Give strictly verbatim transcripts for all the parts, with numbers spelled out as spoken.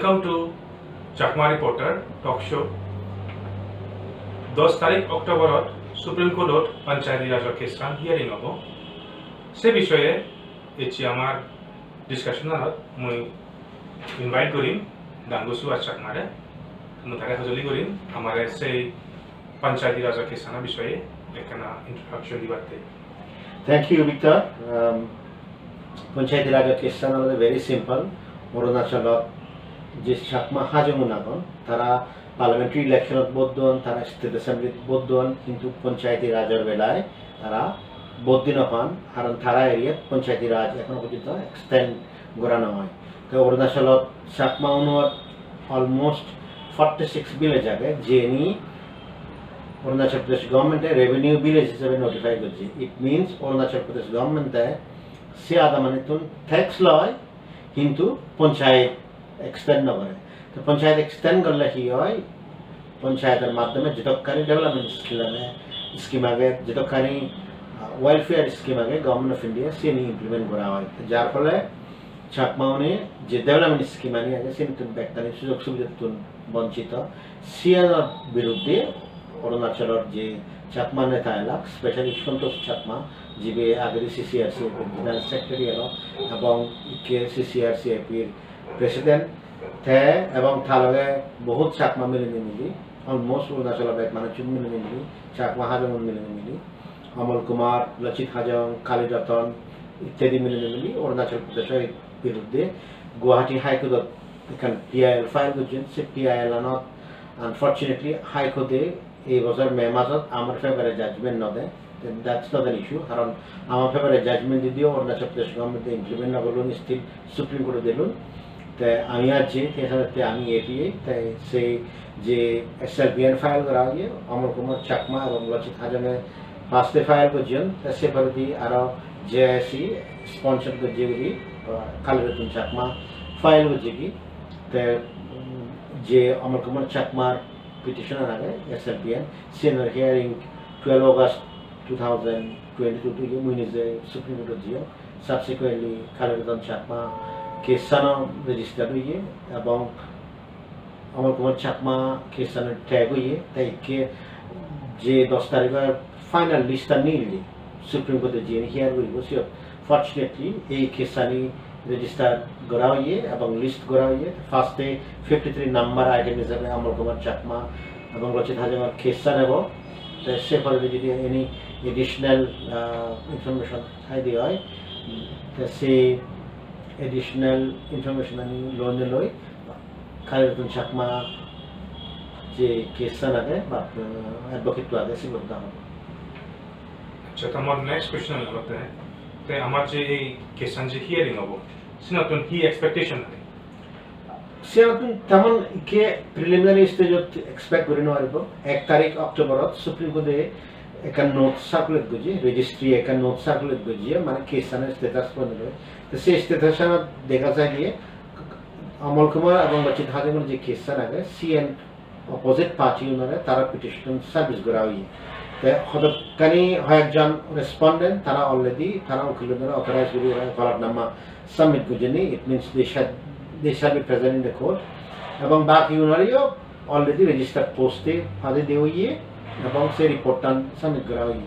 Welcome to Chakma Reporter Talk Show. Dos tarik October-ot Supreme Court-ot Panchayati Rajor case-an hearing obo. Se bishoye ecche amar discussion-anot mui invite gorim Dangu Suhas Chakmare. Mui tare hojoli gorim amare sei Panchayati Rajor case-ano bishoye ekkana introduction dibatte. Thank you, Victor. Um, Panchayati Rajor case-an olode very simple. Arunachalot je Chakma Hajong-un agon, tara parliamentary election-ot vote don, tara state assembly-t vote don, hintu Panchayati Rajor belai tara vote di no pan, karon tara area-t Panchayati Raj ekhono porjonto extend gora no oy. Te Arunachalot Chakma-unor almost forty six village age, jeni Arunachal Pradesh government-e revenue village hisebe notify gojje. It means Arunachal Pradesh government-e se adamanittun tax loy, hintu panchayat extend no gore. To panchayat extend gorle hi oy? Panchayator maddhome jedokkani development scheme age, scheme age, jedokkani, ah, welfare scheme age Government of India, siyeni implement gora oy. Jar phole Chakma-une je development scheme ani age, siyenittun bekkani sujog subidattun bonchito. Siyanor biruddhe Arunachalor je Chakma neta elak, specially Santosh Chakma, jibe agedi C C R C F-ir General Secretary elo, ebong ikke C C R C F-ir President, te ebong ta loge bohut Chakma milinei mili, almost Arunachalor bek manuchun milinei mili, Chakma Hajong-un milinei mili, Amol Kumar, Lachit Hajong, Kali Ratan ittedi milinei mili Arunachal Pradeshor biruddhe Guwahati High Court-ot ekkan P I L file gojjon. Se P I L-anot unfortunately High Court-e ei bojor May majot amar favor-e judgment no de. Then that's not an issue, karon amar favor-e judgment didiyo Arunachal Pradesh government-e implement no gollun, still Supreme Court-ot dilun. Te ami ajje, te senotte ami A P A, te sei je S L P N file gora oye, Amol Kumar Chakma ebong Lachit Hajong-e first-e file gojjon, te se poredi aro J I C sponsor gojje guri, uh, Kali Ratan Chakma file gojje gi, te, um, je Amol Kumar Chakmar petition-an age, S L P N, siyenor hearing twelve August two thousand twenty-two-t oye, mui nije Supreme Court-ot jeyong. Subsequently, Kali Ratan Chakma case-ano register oye, ebong Amol Kumar Chakma case-ano tag oye, te ikke je dos tarikor final list-an nigille, Supreme Court-e jiyen hear guribo, siyot fortunately ei case-ani register gora oye ebong list gora oye. First-e fifty three number item hisabe Amol Kumar Chakma ebong Lachit Hajong-or case-an ebo. Te se poredi jodi any additional, ah, information thaide oi, te se additional information-ani loinei loi Kali Ratan Chakma je case-an age ba, uh, advocate-to age, sigun da hobo. Accha, to amar next question olode, te amar je ei case-an je hearing obo, senottun hi expectation age? Senottun temon ikke preliminary stage-ot expect guri no paribo. Ek tarik October-ot Supreme Court-e ekkan note circulate gojje, registry ekkan note circulate gojje, mane case-ano status ponelo. Te se status-anot dega jai je Amol Kumar ebong Lachit Hajong-or je case-an age, siyen opposite party-unore tara petition service gora oye. Te hodokkani hoyekjon respondent tara already tara ukilunore authorize guri ora holafnama submit gojjonni, it means they shall, they shall be present in the court. Ebong bakiunoreyo already registered post-e padi de oye ebong se report-an submit gora oye.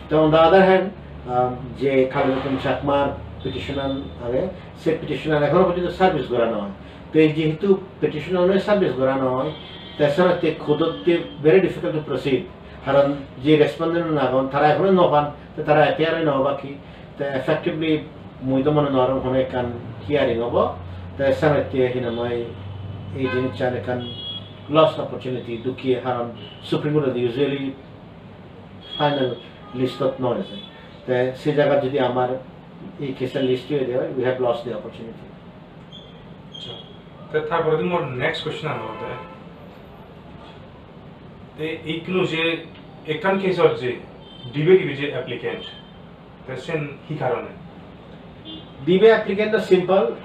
Te on the other hand, um, je Kali Ratan Chakmar petition-an age, se petition-an ekhono porjonto service gora no oy. Te jehetu petition-an service gora no oy, te senotte court-otte very difficult to proceed. Karon je respondent-un agon, tara ekhono no pan, te tara appear oi no obak hi. Te effectively mui do mone nw gorong hono ekkan hearing obo. Te senotte hinamai ei jinissan ekkan lost opportunity dokke, karon Supreme Court-ot usually final list-ot no eje. Te se jagat jodi amar ei case-an list oye de oi, we have lost the opportunity. Accha. Te tar poredi mor next question-an olode, te ikkunu je ekkan case-ot je dibe dibe je applicant, te sen hi karone? Dibe applicant-o simple,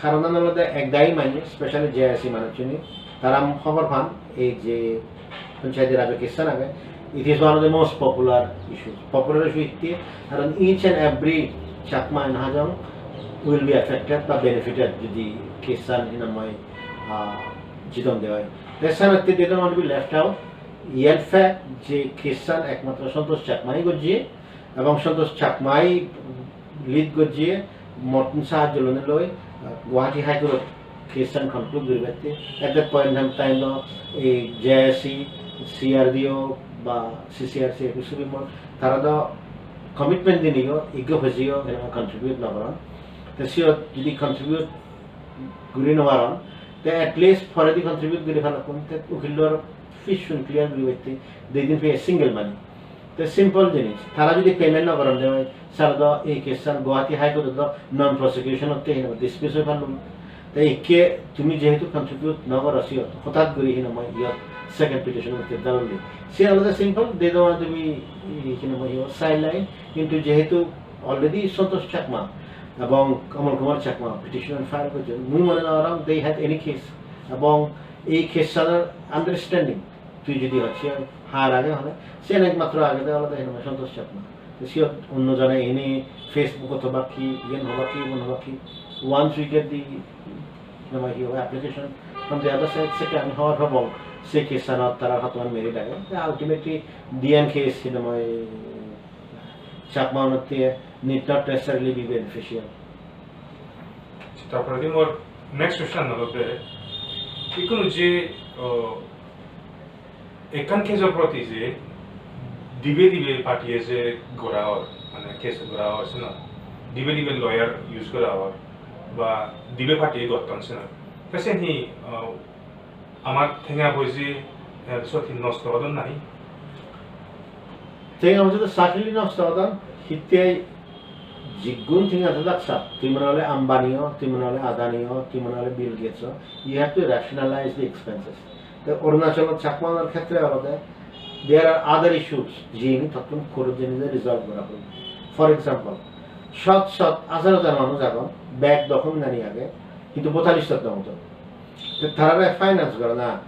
karonan olode ek dagi manye, specially J I C manuchchune, tara hobor pan, ei je Panchayati Raj case-an age, it is one of the most popular issues. Popular issue hitte, karon each and every Chakma and Hajong will be affected ba benefited jodi case-an hinamai ah, jidon de oi. Te senotte they don't want to be left out. In fact, je case-an ekmatro Santosh Chakmai gojje, ebong Santosh Chakmai lead gojje, mottun sahajjo lonei loi, ah, Guwahati High Court-ot case-an conclude guribatte. At that point in time, do ei J S C, C R D O ba C C R C, Supreme Court, tara do commitment dinei yo, iggo phejiyo, enama contribute no goron. Te siyot jodi contribute guri no paron, te at least poredi contribute guri palakkun, te ukillor fees-un clear guribatte, they didn't pay a single money. Te simple jinis, tara jodi payment no goron de oi, sale do ei case-an Guwahati High Court-ot do non prosecution-otte hinamai dismiss oi pallun. Te ikke tumi jehetu contribute no goro siyot, hotat guri hinamai iyot second petition-otte dalolli. Siyan olode simple, they don't want to be, hinamai, sideline, hintu jehetu already Santosh Chakma ebong Kamal Kumar Chakma petition file gojjon, mui mone no gorong they had any case, ebong ei case-anor understanding tui jodi hocche har age hone, siyan ekmatro agede olode hinamai Santosh Chakma. Te siyot onno jone ini Facebook-ot hobak hi, iyen hobak hi, ubon hobak hi. Once we get the, hinamai hi hobo, application from the other side, sekke ami hobor pebong se case-anot tara hotoman merit age. Te ultimately, diyan case hinamai Chakma-unotte need not necessarily be beneficial. Tarpore di mor next question olode, ikkunu je, o, ekkan case-or proti je dibe dibe party-e je gora or, mane case gora or, seno dibe dibe lawyer use gora or, ba dibe party-e gotton seno. Te sen hi, o, amar tenga poije, eh, sot hi nosto odon nahi? Tenga poije to certainly nosto odon, hittei jiggun tenga to dak sap, tui mane ole Ambani o, tui mane ole Adani o, tui mane ole Bill Gates o, you have to rationalize the expenses. Te Arunachalot Chakma-unor khetre olode, there are other issues, jini tottun court-ot jeinei resolve gora poribo. For example, shot shot hajar hajar manuj agon, bek document ani age, hintu voter list-ot no udon. Te tarare finance gorana,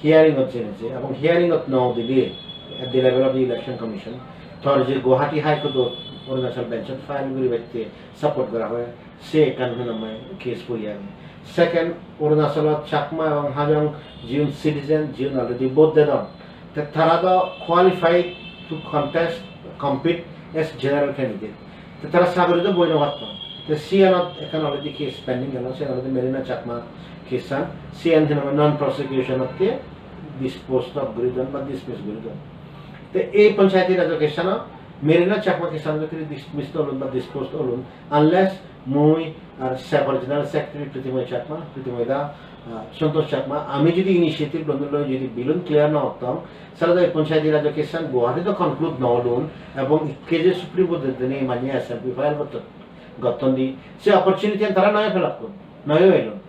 hearing-ot jeinei, ebong hearing-ot no udile, at the level of the Election Commission, tor je Guwahati High Court-ot Arunachal bench-ot file guribatte support gora oi, se ekkan hinamai case pori age. Second, Arunachalot Chakma ebong Hajong jiun citizen, jiun already vote dedon, te tara do qualified to contest, compete as general candidate. Te tara sagori do boi no patton. Te siyanot ekkan already case pending elo, siyan olode Merina Chakma case-an. Siyan hinamai non prosecution-otte disposed of guri don ba dismiss guri don. Te ei Panchayati Raj case-ano, Merina Chakma case-ano jodi dismissed olun ba disposed olun, unless mui ar SAFER General Secretary Pritimoy Chakma, Pritimoy da, ah, Santosh Chakma, ami jodi initiative loi loi jodi bill-un clear no gottong, sale do ei Panchayati Raj case-an Guwahati do conclude no olun, ebong ikke je Supreme Court-ot dinei mane S M P file gotton, gotton di, se opportunity-an tara noyo pelakkun, noyo elun.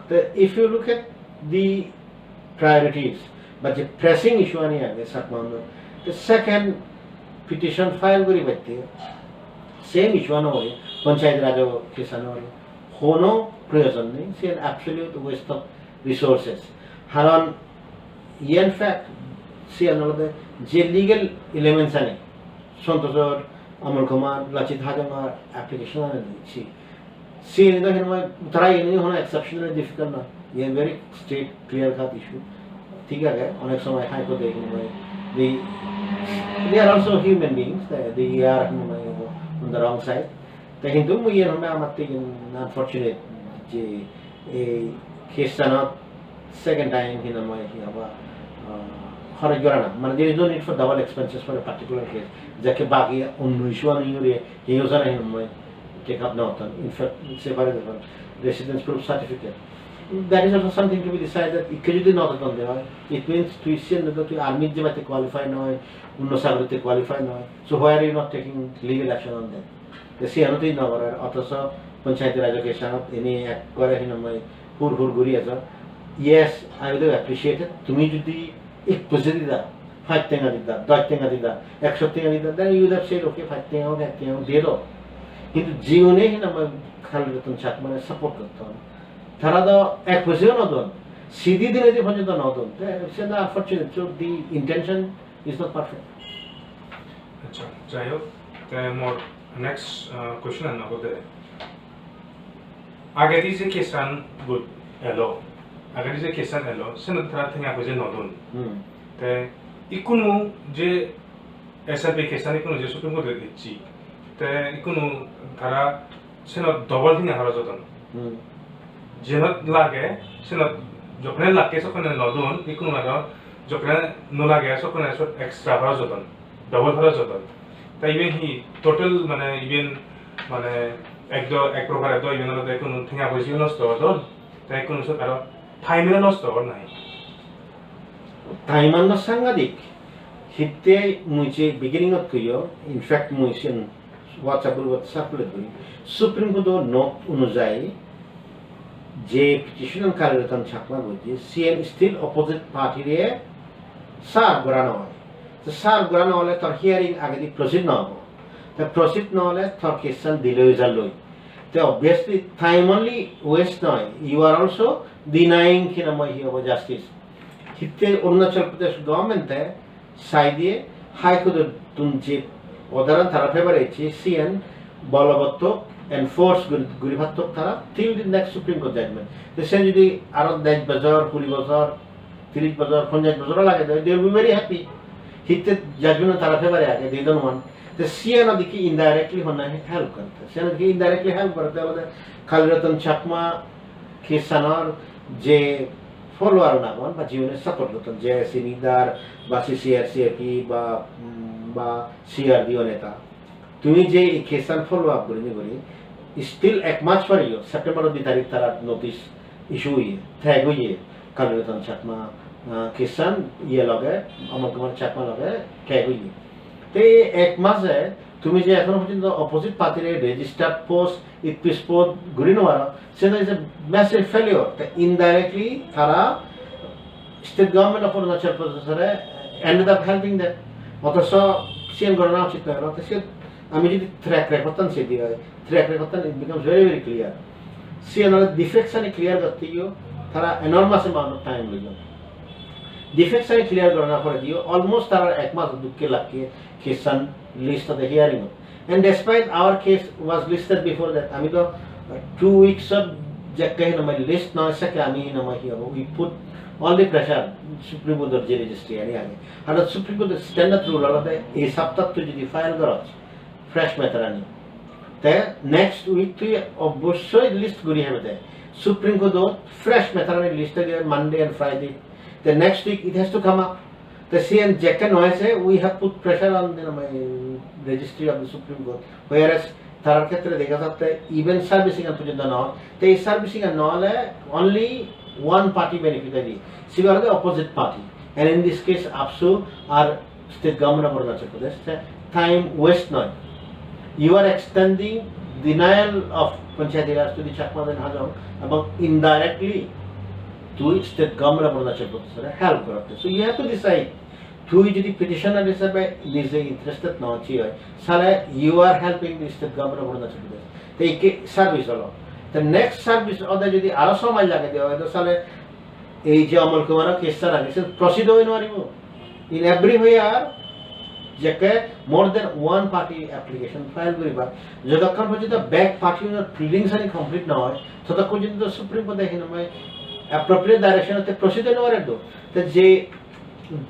Te if you look at the priorities, ba je pressing issue ani age Chakma-unor, te second petition file guribatte same issue-ano oi, Panchayati Raj case-ano oi, hono proyojon nei, siyan absolute waste of resources. Karon in fact, siyan olode je legal elements ani, Santoshor, Amol Kumar, Lachit Hajong-or application ani dicche. Siyeni do hinamai tara iyeni hono exceptionally difficult noi. Iyen very straight, clear cut issue. Thik age, onek somoy High Court-e hinamai, they, they are also human beings, they, they are hinamai on the wrong side. Te hintu mui iyen honne amatte iyen unfortunate je ei case-anot second time hinamai hi hobo, ah, horoj gorana. Mane there is no need for double expenses for a particular case. Jekke bagi onno issue ani uri hi hojana hinamai take up no gotton. In fact, se pare jokon residence proof certificate. That is also something to be decided. Ikke jodi no gotton de oi, it means tui siyen de tui army-t jebatte qualify noi, onno sagoritte qualify noi. So why are you not taking legal action on that? Te siyano tui no gorer, othoso Panchayati Raj case-anot ini ekkore hinamai hur hur guri ejon. Yes, I would have appreciated, tumi jodi ek poise dida, pach tenga dida, dos tenga dida, ekso tenga dida, then you would have said, "Okay, pach tenga hok, ek tenga hok, diye do." Hintu jiune hinamai Kali Ratan Chakmare support gotton, tara do ek poise-o no don, sidi dinedi porjonto no don. Te se do unfortunate, so the intention is not perfect. Accha, jai hok, te mor next, uh, question an olode, agedi je case an got elo, Agedi je case-an elo, senot tara tenga poije no don. Hmm. Te ikkunu je S R P case-an ikkunu je Supreme Court-e dicche, te ikkunu tara senot double tenga horoj odon. Hmm. Jenot lage, senot jokkone lage sokkone no don, ikkunu aro jokkone no lage sokkone sot extra horoj odon, double horoj odon. Ta iben hi total mane iben mane ek do, ek prokare do iben olode ikkunu tenga poije nosto odon, te ikkunu sot aro time-o nosto or nahi? Time-an do sangadik. Hitte mui je beginning-ot hoyo, in fact mui sen WhatsApp group-ot circulate guri. Supreme Court-o note onujayi je petition-an Kali Ratan Chakma gojje, siyen still opposite party-re serve gora no oi. To serve gora no ole tor hearing agedi proceed no obo. To proceed no ole tor case-an delay oi jalloi. Te obviously time only waste noi, you are also denying hi nang hoi hi obo justice. Hitte Arunachal Pradesh government-e sai diye High Court-ottun je order-an tara favor-e ecche, siyen bolobottok enforce guri, guri pattok tara till the next Supreme Court judgment. Te sen jodi aro dej bojor, kuri bojor, tiris bojor, ponjash bojor lage de, they will be very happy. Hitte judgment tara favor-e age, they don't want. Te siyanot ikki indirectly honna help gorette. Siyanot ikki indirectly help gorette olode Kali Ratan Chakma case-anor je follower-un agon ba jiune support gotton, J S C leader ba C C R C A P ba, mm, ba C R D O neta. Tumi je ei case-an follow up gurinei guri, still ek mas pore yo, September di tarik tara notice issue oye, tag oye, Kali Ratan Chakma, ah, case-an iye loge, Amal Kumar Chakma loge tag oye. Te ei ek mase tumi je ekhono porjonto opposite party-re registered post, it post guri no paro, seta is a massive failure. Te indirectly tara state government of Arunachal Pradesh-ore ended up helping them. Othocho siyen gorana uchit noi, othocho siyot ami jodi track record-tan sei di oi, track record-tan, it becomes very, very clear. Siyen ole defects-ani clear gotte yo tara enormous amount of time loiyon. Defects-ani clear gorana pore diyo almost tara ek mas dukke lakke case-an list of the hearing-ot. And despite our case was listed before that, ami to, uh, two weeks-ot jekke hinamai list noi, sekke ami hinamai hi hobo, we put all the pressure Supreme Court-or je registry-ani age. Ar Supreme Court-or standard rule olode ei saptatto jodi file goroj fresh matter-ani, te next week tui obossoi list guri hebe de. Supreme Court-ot fresh matter-ani list age Monday and Friday. The next week it has to come up. Te siyen jekke noi se, we have put pressure on the, um, registry of the Supreme Court, whereas tarar khetre dega jatte even servicing-an porjonto noi. Te ei servicing-an no ole only one party benefit oide, sibe olode opposite party, and in this case AAPSU ar state government of Arunachal Pradesh. Te time waste noi. You are extending denial of Panchayati Raj to the Chakmas in Hajong, ebong indirectly tui state government of Arunachal Pradesh-ore help gorotte. So you have to decide. Tui jodi petitioner hisebe nije interested no oichchos, sale you are helping the state government of Arunachal Pradesh. Te ikke service olo. Te next service ode jodi aro somoy lage de oi, to sale ei je Amal Kumar-or case-an age, se proceed oi no paribo. In everywhere, jekke more than one party application file guribar, jotokkon porjonto bek party-unor pleadings-ani complete no oi, totokkon porjonto Supreme Court-e hinamai appropriate direction-otte proceed oi no pare do. Te je,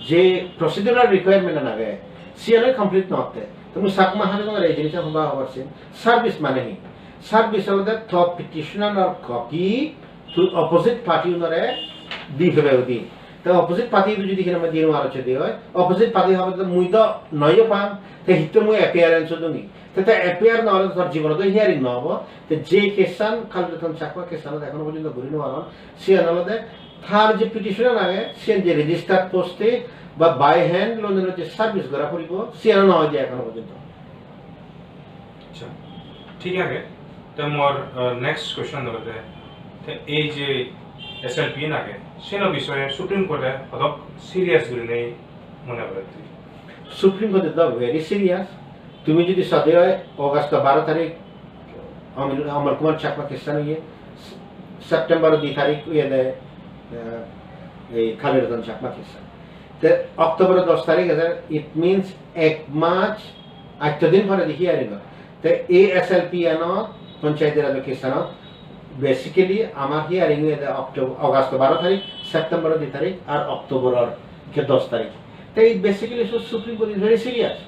je procedural requirement-an age, siyan-o complete no otte. Te mui Chakma Hajongunore ei jinissan hoba hobar sin, service mane hi? Service olode to petition-anor copy tui opposite party-unore di pebe udi. Te opposite party-un jodi hinamai di no paro de oi, opposite party hobe de mui do noyo pang, te hitte mui appearance-o dungi. Te te appear no ole tor jibonot do hearing no obo. Te je case-an, Kali Ratan Chakma case-anot ekhono porjonto guri no paron, siyan olode tar je petition-an age, siyan je registered post-e ba by hand loan-e je service gora poribo, siyan no oye ekhono porjonto. Acha, thik age. Te mor, uh, next question olode, te ei je S L P-an age, seno bisoye Supreme Court-e hodok serious gurinei mone gore tui? Supreme Court-e do very serious. Tumi jodi sode oi, August baro tarik, Amal, Amal Kumar Chakma case-an oye, September di tarik oye de, eh, ei Kali Ratan Chakma case-an. Te October dos tarik age, it means ek mas atto din pore di hearing-ot. Te ei S L P-anot, Panchayati Raj case-anot, Basically, amar hearing oyede October, August baro tarik, September di tarik, ar October or ke dos tarik. Te it basically so Supreme Court is very serious.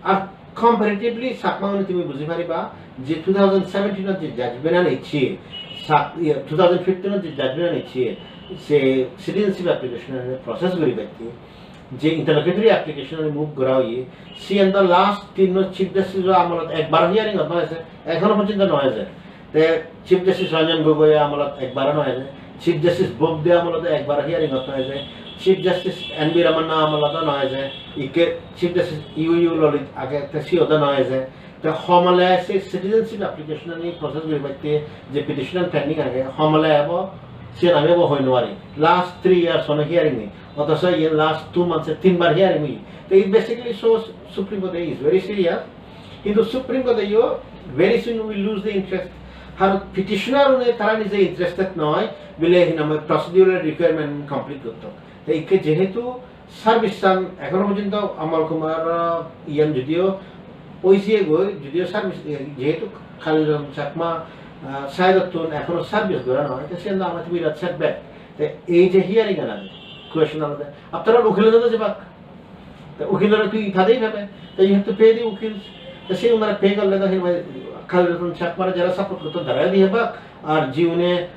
Ar comparatively, Chakma une tumi buji pariba je two thousand seventeen ot je judgment an icche, Chak-, iye, two thousand fifteen ot je judgment an icche, se citizenship application an process guribatte, je interlocutory application ani move gora oye, siyan do last tinno Chief Justice o amolot ekbar hearing ot no eje, ekhono porjonto no eje. Te Chief Justice Ranjan Gogoi amolot ekbar no eje, Chief Justice Bobde amolot ekbar hearing ot no eje, Chief Justice N V Ramanna amolot no eje, ikke Chief Justice U U Lalit age, te siyot no eje. Te homole se citizenship application ani process guribatte je petition an pending age, homole ebo, siyan ami ebo hoi no pari. Last three years hono hearing nei. Othocho iyen last two months e tinbar hearing oye. Te it basically shows Supreme Court is very serious. Hintu Supreme Court yo very soon will lose the interest. Har petitioner une tara nije interested noi, bile hinamai procedural requirement complete gottok. Te ikke jehetu service an ekhono porjonto Amal Kumar, ah, iyan jodio oiye goi, jodio service, eh, jehetu Kalichand Chakma, ah, side ottun ekhono service gora noi, te siyan do amar birat setback. Te ei je hearing an age, question olode, after all, ukil do jebak. Te ukilore tui tadei pebe. Te you have to pay the ukils. Te se unare pay gorle do hinamai Kalichand Chakmare jara support gotton tara di hebak, ar jiune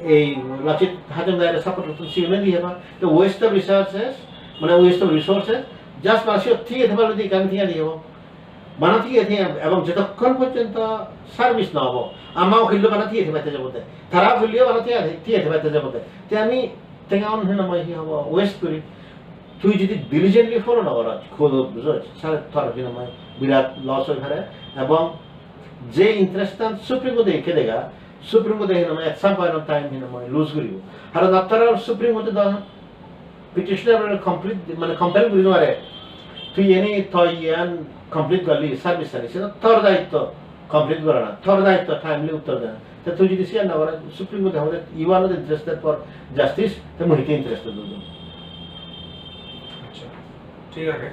ei Lachit Harjamdaire support gotton siune di hebak. Te waste of resources, mane waste of resources, just mane siyot thiye theba lodi ekkan thiye di hebo. Bana thiye thiye, ebong jotokkon porjonto service no obo, ama ukillo bana thiye thibatte jabode, tara ukillo bana thiye, thiye thibatte jabode. Te ami tenga un hinamai hi hobo, waste guri. Tui jodi diligently follow no goros, court-ot bujoj, sale tor hinamai birat loss oi pare, ebong je interest an Supreme Court-e ikke dega, Supreme Court-e hinamai at some point of time hinamai lose guribo. Haron after all Supreme Court-e do petitioner-e complete, mane compel guri no pare, tui eni toi iyan complete gorli, service ani, seno tor daitto complete gorana, tor daitto timely uttor dena. Te tui jodi siyan no goros, Supreme Court-e hode, "You are not interested for justice," te mui hitte interested oibo? Accha, thik age,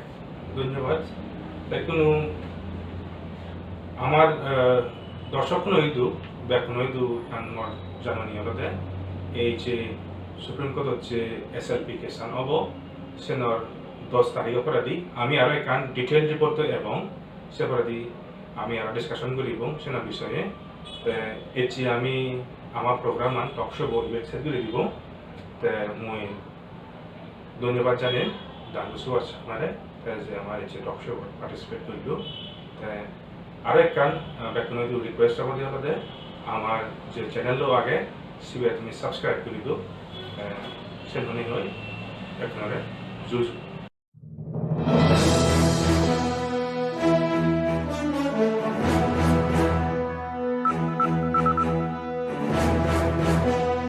dhonnobad. Bekkun amar, eh, dorshok kun idu, bekkun idu an mor janani olode, ei je Supreme Court-ot je S L P case an obo, senor dos tarikh poredi ami aro ekkan detail report ebong se poredi ami aro discussion guribong seno bisoye. Te ecche ami ama program an, talk show bo ibet sej guri dibong. Te mui dhonnobad janei Dangu Subhas Chakmare, te je amar ecche talk show bot participate gorillo. Te aro ekkan, ah, bekkunoidu request obode olode, amar je channel lo age, sibe tumi subscribe guri do. Eh, sen hone hoi, bekkunore juju.